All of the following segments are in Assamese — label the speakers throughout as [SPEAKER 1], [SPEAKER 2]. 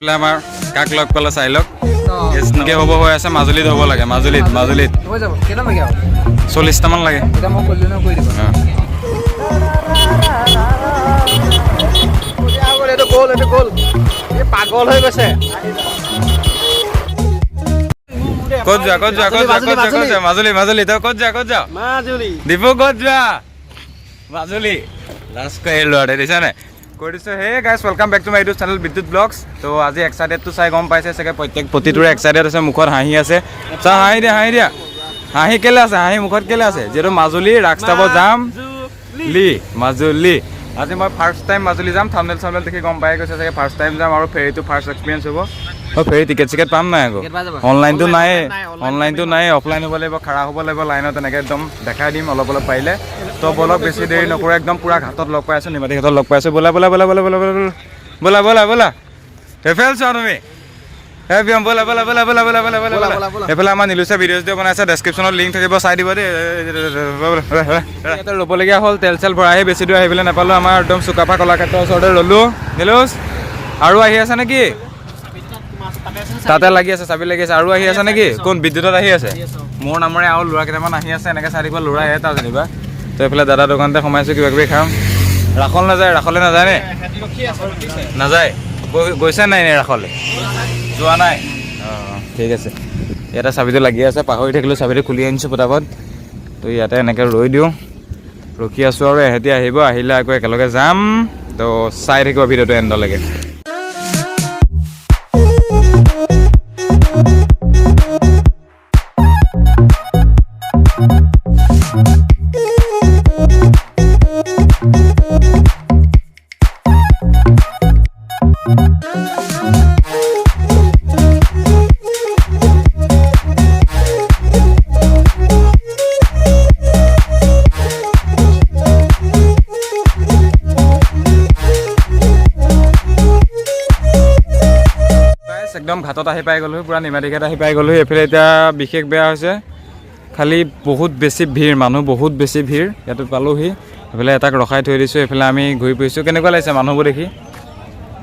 [SPEAKER 1] বোলে আমাৰ কাক লগ পালে চাই লওক। কৃষ্ণকে হ'ব হৈ আছে। মাজুলীত হ'ব লাগে, মাজুলীত, মাজুলীত।
[SPEAKER 2] হৈ যাব। কেইটা লাগে আৰু?
[SPEAKER 1] 40টামান লাগে।
[SPEAKER 2] এতিয়া মই কৰিলোঁ ন, কৰি দিবা।
[SPEAKER 1] অঁ।
[SPEAKER 2] এইটো গ'ল, এইটো গ'ল, এই পাগল হৈ গৈছে।
[SPEAKER 1] ক'ত যোৱা, ক'ত যোৱা, ক'ত যোৱা, ক'ত যোৱা, ক'ত যোৱা? মাজুলী, মাজুলী। তই ক'ত যোৱা, ক'ত যোৱা?
[SPEAKER 2] মাজুলী।
[SPEAKER 1] দীপু, ক'ত যোৱা? মাজুলী। লাজ কৰি ল'ৰাটোৱে দিছে নাই কৈ দিছোঁ। Hey guys, welcome back to my YouTube channel Bidyut blogs. তো আজি এক্সাইটেডটো চাই গম পাইছে চাগে, প্ৰত্যেক প্ৰতিটোৰে এক্সাইটেড আছে, মুখত হাঁহি আছে। চা, হাঁহি দিয়া, হাঁহি দিয়া। হাঁহি কেলে আছে? হাঁহি মুখত কেলে আছে? যিহেতু মাজুলী ৰাস চাব যাম। লি মাজুলী আজি মই ফাৰ্ষ্ট টাইম মাজুলী যাম। থামনেল চামনেল দেখি গম পাই গৈছে চাগে, ফাৰ্ষ্ট টাইম যাম আৰু ফেৰীটো ফাৰ্ষ্ট এক্সপিৰিয়েঞ্চ হ'ব। অঁ, ফেৰী টিকেট চিকেট পাম নাই আকৌ?
[SPEAKER 2] টিকেট পাই যাবা।
[SPEAKER 1] অনলাইনটো নাই।
[SPEAKER 2] নাই,
[SPEAKER 1] অনলাইনটো নাই, অফলাইন হ'ব লাগিব, খাৰা হ'ব লাগিব লাইনত এনেকৈ। একদম দেখাই দিম অলপ অলপ পাৰিলে। তো ব'লক, বেছি দেৰি নকৰোঁ, একদম পূৰা ঘাটত লগ পাই আছোঁ, নিমাতী ঘাটত লগ পাই আছোঁ। ব'লা, ব'লা, ব'লা, ব'লা, ব'লা, ব'লা, ব'লা, ব'লা, ব'লা। এইফালে চোৱা তুমি। হে প্ৰিয়ম, ব'লা, ব'লা, ব'লা, ব'লা, ব'লা, ব'লা, ব'লা, ব'লা। এইফালে আমাৰ নীলুচে ভিডিঅ' চিডিঅ' বনাইছে, ডেছক্ৰিপশ্যনত লিংক থাকিব, চাই দিব দেই। ইয়াতে ৰ'বলগীয়া হ'ল, তেল চেল ভৰাই আহি বেছি দূৰ আহিবলৈ নাপালোঁ। আমাৰ একদম চুকাফা কলাক্ষেত্ৰৰ ওচৰতে ৰ'লোঁ। নীলুচ আৰু আহি আছে নেকি? তাতে লাগি আছে, চাবি লাগি আছে। আৰু আহি আছে নেকি? কোন বিদ্যুতত আহি আছে? মোৰ নামৰে আৰু ল'ৰা কেইটামান আহি আছে। এনেকৈ চাই থাকিব, ল'ৰা এটা যেনিবা। তো এইফালে দাদা দোকানতে সোমাইছোঁ, কিবা কিবি খাম। ৰাসল নাযায়? ৰাসলে নাযায় নে নাযায়? গৈছে নাই নে ৰাসলে যোৱা নাই? অঁ, ঠিক আছে। ইয়াতে চাবিটো লাগি আছে, পাহৰি থাকিলোঁ, চাবিটো খুলি আনিছোঁ পটাপট। তো ইয়াতে এনেকৈ ৰৈ দিওঁ, ৰখি আছোঁ আৰু এহেঁতি আহিব, আহিলে আকৌ একেলগে যাম। তো চাই থাকিব ভিডিঅ'টো এণ্ডলৈকে। Guys, একদম ঘাটত আহি পাই গ'লোহি, পূৰা নিমাতী ঘাট আহি পাই গ'লোহি। এইফালে এতিয়া বিশেষ বেয়া হৈছে, খালি বহুত বেছি ভিৰ, মানুহ বহুত বেছি ভিৰ। ইয়াতে পালোহি, এইফালে এটাক ৰখাই থৈ দিছোঁ, এইফালে আমি ঘূৰি ফুৰিছোঁ। কেনেকুৱা লাগিছে মানুহবোৰ দেখি?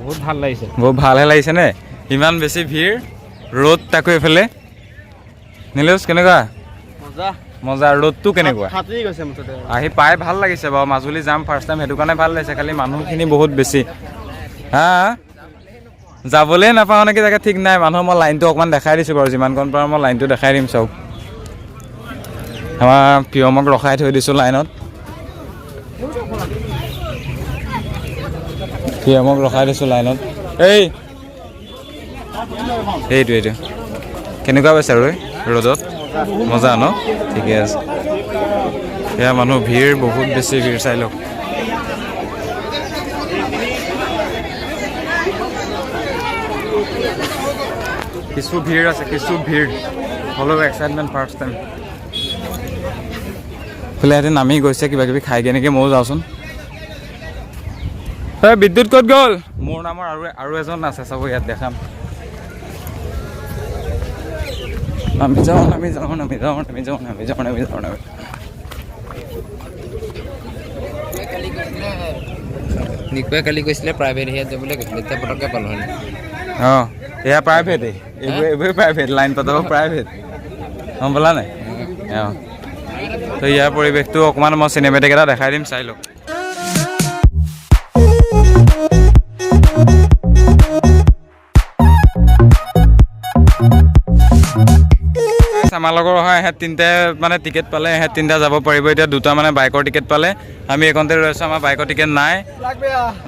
[SPEAKER 2] বহুত ভাল লাগিছে।
[SPEAKER 1] বহুত ভালহে লাগিছে নে? ইমান বেছি ভিৰ, ৰ'দ তাকো এইফালে। নীলেশ, কেনেকুৱা?
[SPEAKER 2] মজা।
[SPEAKER 1] মজা। ৰ'দটো কেনেকুৱা?
[SPEAKER 2] ফাটি গৈছে মুঠতে।
[SPEAKER 1] আহি পাই ভাল লাগিছে বাৰু। মাজুলী যাম ফাৰ্ষ্ট টাইম, সেইটো কাৰণে ভাল লাগিছে। খালি মানুহখিনি বহুত বেছি। হা, যাবলৈ নাপাওঁ নেকি তাকে ঠিক নাই মানুহ। মই লাইনটো অকণমান দেখাই দিছোঁ বাৰু, যিমানকণ পাৰোঁ মই লাইনটো দেখাই দিম। চাওক, আমাৰ প্ৰিয়মক ৰখাই থৈ দিছোঁ লাইনত, প্ৰিয়মক ৰখাই দিছোঁ লাইনত। এই এইটো এইটো কেনেকুৱা পাইছে আৰু ৰ'দত? মজা ন? ঠিকে আছে। এয়া মানুহ ভিৰ, বহুত বেছি ভিৰ, চাই লওক। কিছু ভিৰ আছে, কিছু ভিৰ হ'লেও এক্সাইটমেণ্ট, ফাৰ্ষ্ট টাইম। ফালে সিহঁতে নামি গৈছে কিবা কিবি খাই কেনেকৈ, ময়ো যাওঁচোন। এই বিদ্যুৎ ক'ত গ'ল? মোৰ নামৰ আৰু এজন আছে, চাব, ইয়াত দেখাম। নামি যাওঁ, নামি যাওঁ, নামি যাওঁ, নামি যাওঁ, নামি যাওঁ, নামি যাওঁ, নামি।
[SPEAKER 2] নিকুৱে কালি কৈছিলে প্ৰাইভেট হেৰিয়াত যাবলৈ কৈছিলে, এতিয়া পটককৈ পালোঁ হয়।
[SPEAKER 1] অঁ, এয়া প্ৰাইভেটেই, এইবোৰে প্ৰাইভেট, লাইন পাতাব প্ৰাইভেট, গম পালা নাই? অঁ, তো ইয়াৰ পৰিৱেশটো অকণমান মই চিনেমেটিক এটা দেখাই দিম, চাই লওক। আমাৰ লগৰ অহা এহেঁত তিনিটাই মানে টিকেট পালে, এহেঁত তিনিটা যাব পাৰিব। এতিয়া দুটা মানে বাইকৰ টিকেট পালে, আমি এইকণতে ৰৈ আছোঁ, আমাৰ বাইকৰ টিকেট নাই।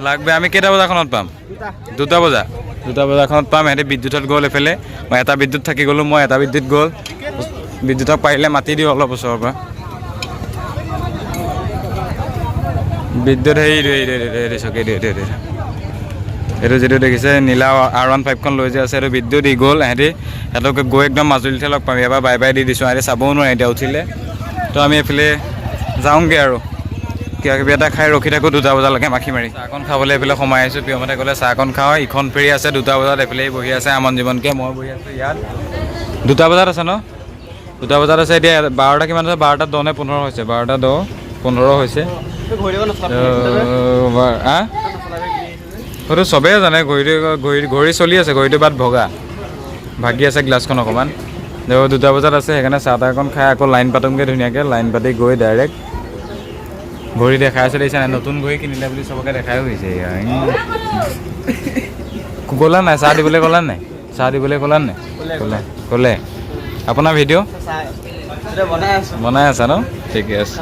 [SPEAKER 1] লাগবে। আমি কেইটা বজাখনত পাম? 2টা বজা, 2টা বজাখনত পাম। সিহঁতি বিদ্যুতত গ'ল এইফালে, মই এটা বিদ্যুৎ থাকি গ'লোঁ, মই এটা বিদ্যুৎ গ'ল। বিদ্যুতক পাৰিলে মাতি দিওঁ অলপ ওচৰৰ পৰা। বিদ্যুৎ সেইটো এইটো এইটো এইটো চাওক, এইটো এইটো এইটো এইটো যিটো দেখিছে, নীলা R15খন লৈ যে আছে, এইটো বিদ্যুৎ। ই গ'ল। ইহঁতি সিহঁতক গৈ একদম মাজুলীতহে লগ পাম। ইয়াৰ পৰা বাই বাই the দিছোঁ, সিহঁতি চাবও নোৱাৰে এতিয়া উঠিলে। তো আমি এইফালে যাওঁগৈ আৰু কিবা কিবি এটা খাই ৰখি থাকোঁ 2টা বজালৈকে মাখি মাৰি। চাহকণ খাবলৈ এইফালে সোমাই আহিছোঁ। প্ৰিয়মতে ক'লে চাহকণ খাওঁ। ইখন ফেৰী আছে 2টা বজাত, এইফালে বহি আছে আমন জীৱনকে, মই বহি আছোঁ ইয়াত। 2টা বজাত আছে ন? 2টা বজাত আছে। এতিয়া 12টা কিমান আছে? 12টা 10 নে 15 হৈছে? 12টা 10 15 হৈছে। সেইটো চবেই জানে। ঘড়ীটো, ঘড়ী ঘড়ী চলি আছে, ঘড়ীটো বাট ভগা ভাগি আছে গ্লাছখন অকণমান। 2টা বজাত আছে, সেইকাৰণে চাহ তাহকণ খাই আকৌ লাইন পাতোমগৈ ধুনীয়াকৈ। লাইন পাতি গৈ ডাইৰেক্ট ঘড়ী দেখাই আছে, দেখিছা নাই? নতুন ঘড়ী কিনিলে বুলি চবকে দেখাইও হৈছে। গ'লা নাই? চাহ দিবলৈ ক'লা নাই? চাহ দিবলৈ ক'লা নাই? ক'লে ক'লে। আপোনাৰ ভিডিঅ' বনাই আছা ন? ঠিকে আছে।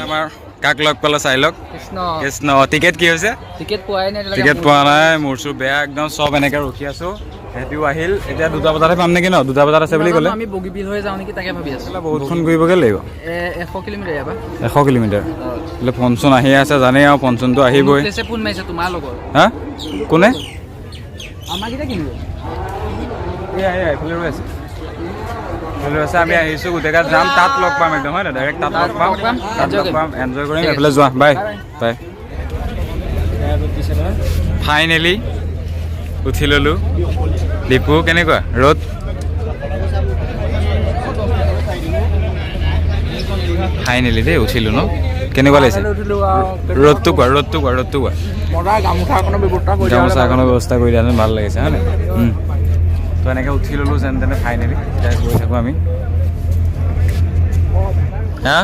[SPEAKER 1] আমাৰ কাক লগ পালে চাই লওক।
[SPEAKER 2] কৃষ্ণ।
[SPEAKER 1] কৃষ্ণ। টিকেট কি হৈছে?
[SPEAKER 2] টিকেট পোৱাই নাই।
[SPEAKER 1] টিকেট পোৱা নাই, মোৰ চুৰ বেয়া একদম। চব এনেকৈ ৰখি আছোঁ, সিহঁতিও আহিল। এতিয়া 2টা বজাতহে পাম নেকি ন? 2টা বজাত আছে বুলি ক'লে।
[SPEAKER 2] আমি বগীবিল হৈ যাওঁ নেকি, তাকে ভাবি আছোঁ।
[SPEAKER 1] বহুতখন ঘূৰিবগৈ লাগিব।
[SPEAKER 2] 100 কিলোমিটাৰ ইয়াৰ পৰা।
[SPEAKER 1] 100 কিলোমিটাৰ। বোলে ফোন চোন আহি আছে, জানেই আৰু ফোন চোনটো আহিবই।
[SPEAKER 2] ফোন মাৰিছে তোমাৰ লগৰ।
[SPEAKER 1] হা, কোনে?
[SPEAKER 2] আমাক এতিয়া কিনিব।
[SPEAKER 1] এইফালে ৰৈ আছে, এইফালে ৰৈ আছে। আমি আহিছোঁ, গোটেইকেইটা যাম, তাত লগ পাম একদম, হয় নাই? ডাইৰেক্ট তাত লগ পাম, তাত লগ পাম, এনজয় কৰিম। এইফালে যোৱা, বাই বাই। ফাইনেলি উঠি ল'লোঁ। দীপু, কেনেকুৱা ৰ'দ? ফাইনেলি দেই উঠিলোঁ ন? কেনেকুৱা লাগিছে ৰ'দটো কোৱা, ৰ'দটো কোৱা, ৰ'দটো কোৱা। গামোচা এখনৰ ব্যৱস্থা কৰি দিয়া, ভাল লাগিছে, হয় নাই? তো এনেকৈ উঠি ল'লোঁ যেন তেনে ফাইনেলি। এতিয়া গৈ থাকোঁ আমি। হা,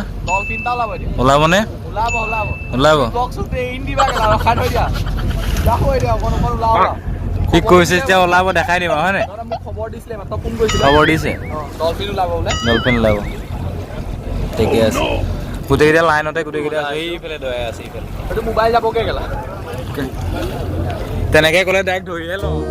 [SPEAKER 1] ওলাবনে? ওলাব। কি কৈছে? যেতিয়া ওলাব দেখাই দিবা, হয় নাই? খবৰ দিছে, ডলফিন ওলাব। ঠিকে আছে। গোটেইকেইটা লাইনতে, গোটেইকেইটা আছে। এইফালে দয়া আছে, এইফালে।
[SPEAKER 2] মোবাইল যাবগে গেলা।
[SPEAKER 1] তেনেকে ক'লে ডাইৰেক্ট ধৰিয়ে লওঁ।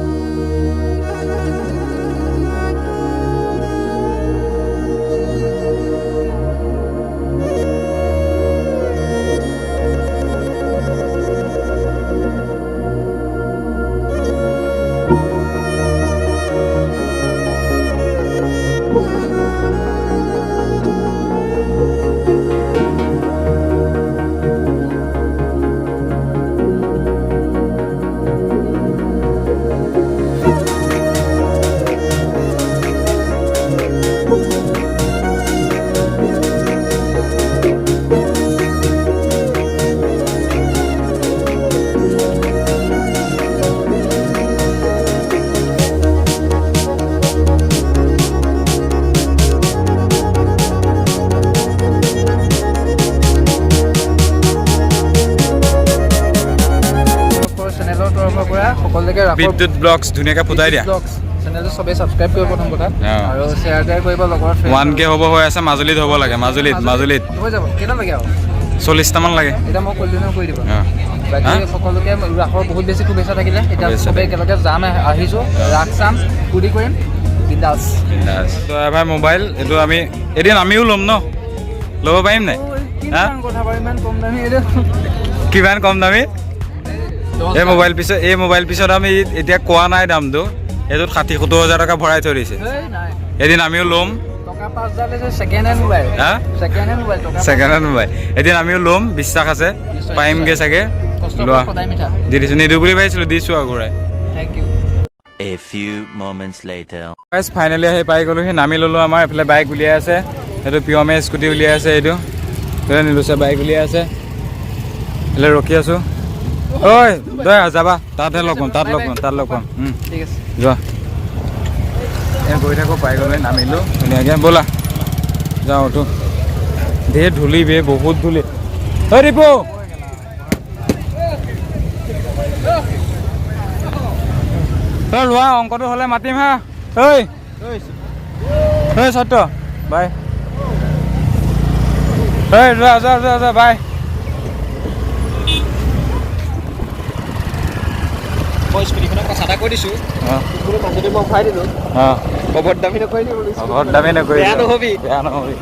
[SPEAKER 2] চেনেলৰ তৰফৰ পৰা সকলোকে
[SPEAKER 1] বিদ্যুৎ ব্লগছ ধুনীয়াকৈ ফুটাই দিয়া।
[SPEAKER 2] চেনেলটো চবেই ছাবস্ক্ৰাইব কৰিব প্ৰথম কথা, আৰু শ্বেয়াৰ টেয়াৰ কৰিব লগৰ।
[SPEAKER 1] 1K হ'ব হৈ আছে, মাজুলীত হ'ব লাগে, মাজুলীত, মাজুলীত
[SPEAKER 2] হৈ যাব। কেইটা লাগে আৰু?
[SPEAKER 1] 40টামান লাগে।
[SPEAKER 2] এতিয়া মই কৰিলোঁ নহয়, কৰি দিব। বাকী সকলোকে ৰাসৰ বহুত বেছি শুভেচ্ছা থাকিলে। এতিয়া চবেই একেলগে যাম, আহিছোঁ, ৰাস চাম, ফূৰ্তি কৰিম, বিন্দাছ।
[SPEAKER 1] ভাই, মোবাইল এইটো আমি এদিন আমিও ল'ম ন? ল'ব পাৰিম নাই? কিমান কম দামী এই মোবাইল? পিছত এই মোবাইল পিছত আমি এতিয়া কোৱা নাই দামটো, এইটোত 60-70 হাজাৰ টকা ভৰাই থৈ দিছে। এদিন আমিও ল'ম। ছেকেণ্ড হেণ্ড মোবাইল এদিন আমিও ল'ম, বিশ্বাস আছে, পাৰিমগৈ চাগে। লোৱা দি দিছোঁ, নিদিওঁ বুলি ভাবিছিলোঁ, দিছোঁ আৰু ঘূৰাই।
[SPEAKER 3] A few moments later.
[SPEAKER 1] Finally আহি পাই গ'লোঁ, সেই নামি ল'লোঁ। আমাৰ এইফালে বাইক উলিয়াই আছে, সেইটো প্ৰিয়মে স্কুটি উলিয়াই আছে, এইটো নিলুচে বাইক উলিয়াই আছে। এইফালে ৰখি আছোঁ। ঐ দয়া, যাবা, তাতহে লগ পাম, তাত লগ পাম, তাত লগ পাম।
[SPEAKER 2] ঠিক আছে,
[SPEAKER 1] যোৱা। এই গৈ থাকোঁ, পাই গ'লোঁ, নামিলোঁ ধুনীয়াকৈ। ব'লা যাওঁ। উঠো। ধেৰ ধূলি বে, বহুত ধূলি। ঐ দীপু, তই লোৱা অংকটো হ'লে মাতিম। হা, ঐ ঐ সত্য, বাই। ঐ যোৱা যোৱা যোৱা যোৱা, বাই।
[SPEAKER 2] মই স্কুটিখনক কথা এটা কৈ দিছোঁ, মাজতে মই ভৰাই দিলোঁ, অভদ্ৰামি নকৰিলি,
[SPEAKER 1] অভদ্ৰামি নকৰিবি,
[SPEAKER 2] বেয়া নহবি,
[SPEAKER 1] বেয়া নহবি।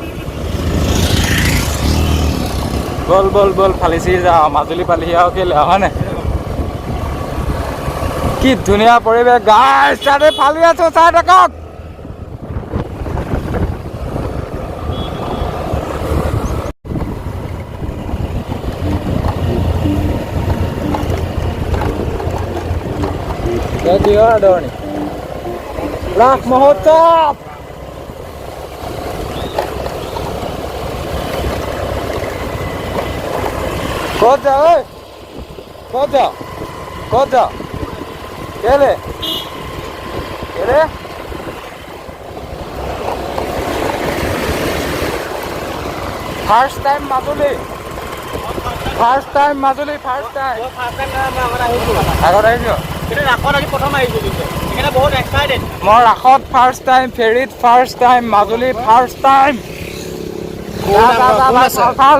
[SPEAKER 1] বল বল বল, ফালিচি যাওঁ। মাজুলী পালিহি আৰু কেলে, হয় নাই? কি ধুনীয়া পৰিৱেশ গাইজ, তাতে ফালি আছো, চাই থাকক। কিহৰ আদৰণি ৰাস মহোৎসৱ? ক'ত যা ঐ, ক'ত যা? ক'ত যাওঁ? কেলে কেলে? First time Majuli, first time Majuli, first time. আগত আহিছ? মই ৰাসত ফাৰ্ষ্ট টাইম, ফেৰীত first time, Majuli first time. ভাল।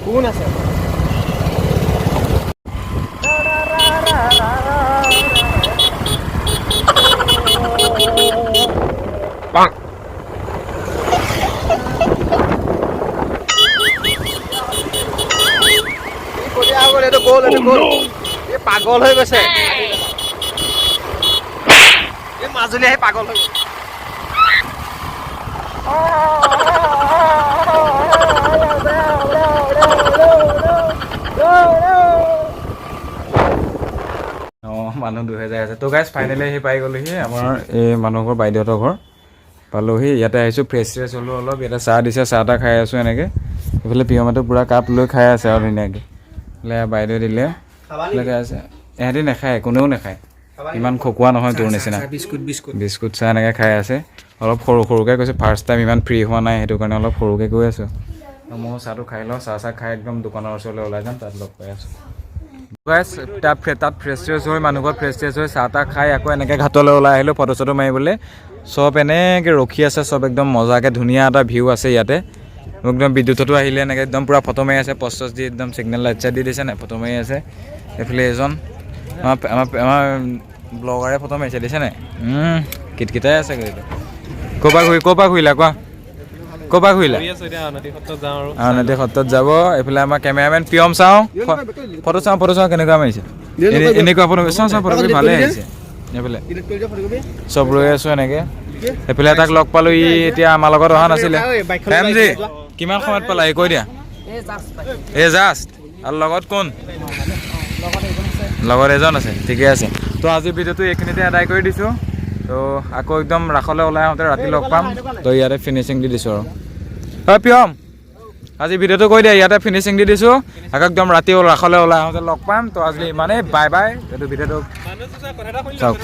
[SPEAKER 2] কোন আছে?
[SPEAKER 4] এই পাগল হৈ গৈছে। এই মাজুলী আহি পাগল হৈ গৈছে।
[SPEAKER 1] অঁ, মানুহ 2000 আছে। তো গাইজ, ফাইনেলি আহি পাই গ'লোহি আমাৰ এই মানুহ ঘৰ, বাইদেউহঁতৰ ঘৰ পালোহি। ইয়াতে আহিছোঁ, ফ্ৰেছ শ্ৰেছ হ'লোঁ অলপ। ইয়াতে চাহ দিছে, চাহ তাহ খাই আছোঁ এনেকৈ। এইফালে প্ৰিয়মাটো পূৰা কাপ লৈ খাই আছে আৰু ধুনীয়াকৈ। এইফালে বাইদেৱে দিলে, এইফালে খাই আছে। ইহঁতি নাখায়, কোনেও নাখায়, ইমান খকুৱা নহয় তোৰ নিচিনা।
[SPEAKER 2] Biscuit, biscuit.
[SPEAKER 1] বিস্কুট চাহ এনেকৈ খাই আছে। অলপ সৰু সৰুকৈ কৈছে, ফাৰ্ষ্ট টাইম ইমান ফ্ৰী হোৱা নাই, সেইটো কাৰণে অলপ সৰুকৈ কৈ আছোঁ। ময়ো চাহটো খাই লওঁ। চাহ চাহ খাই একদম দোকানৰ ওচৰলৈ ওলাই যাম, তাত লগ পাই আছোঁ। গাইছ, তাত ফ্ৰেছ শ্ৰেছ হৈ, মানুহ ঘৰত ফ্ৰেছ শ্ৰেছ হৈ চাহ তাহ খাই আকৌ এনেকৈ ঘাটলৈ ওলাই আহিলোঁ ফটো চটো মাৰিবলৈ। চব এনেকৈ ৰখি আছে, চব একদম মজাকৈ, ধুনীয়া এটা ভিউ আছে ইয়াতে। একদম বিদ্যুততো আহিলে এনেকৈ একদম পূৰা ফটো মাৰি আছে, পষ্ট চষ্ট দি একদম ছিগনেল লাইট চাইট দি দিছে নাই, ফটো মাৰি আছে। এইফালে এজন আমাৰ ব্লগাৰে ফটো মাৰিছে, দিছে নাই, কিটকিটাই আছে গোটেইটো। ক'ৰপৰা ঘূৰিলা কোৱা? ক'ৰপৰা ঘূৰিলা? আউনীআটী সত্ৰত যাব। এইফালে আমাৰ কেমেৰামেন প্ৰিয়ম। চাওঁ ফটো, চাওঁ ফটো, চাওঁ কেনেকুৱা মাৰিছে। এনেকুৱা ফটো চাওঁ, চাওঁ ফটো, ভালে আহিছে। এইফালে চব ৰৈ আছোঁ এনেকে। এইফালে এটাক লগ পালোঁ, ই এতিয়া আমাৰ লগত অহা নাছিলে। এম জি, কিমান সময়ত পালা এই কৈ দিয়া।
[SPEAKER 2] এই জাষ্ট।
[SPEAKER 1] এই জাষ্ট। আৰু লগত কোন? লগত এজন আছে, ঠিকে আছে। তো আজি ভিডিঅ'টো এইখিনিতে আদায় কৰি দিছোঁ। তো আকৌ একদম ৰাসলৈ ওলাই আহোঁতে ৰাতি লগ পাম। তো ইয়াতে ফিনিচিং দি দিছোঁ আৰু। হয় প্ৰিয়ম, আজি ভিডিঅ'টো কৈ দিয়া, ইয়াতে ফিনিচিং দি দিছোঁ। আকৌ একদম ৰাতি ৰাসলৈ ওলাই আহোঁতে লগ পাম। তো আজি ইমানেই, বাই বাই। এইটো ভিডিঅ'টো চাওক।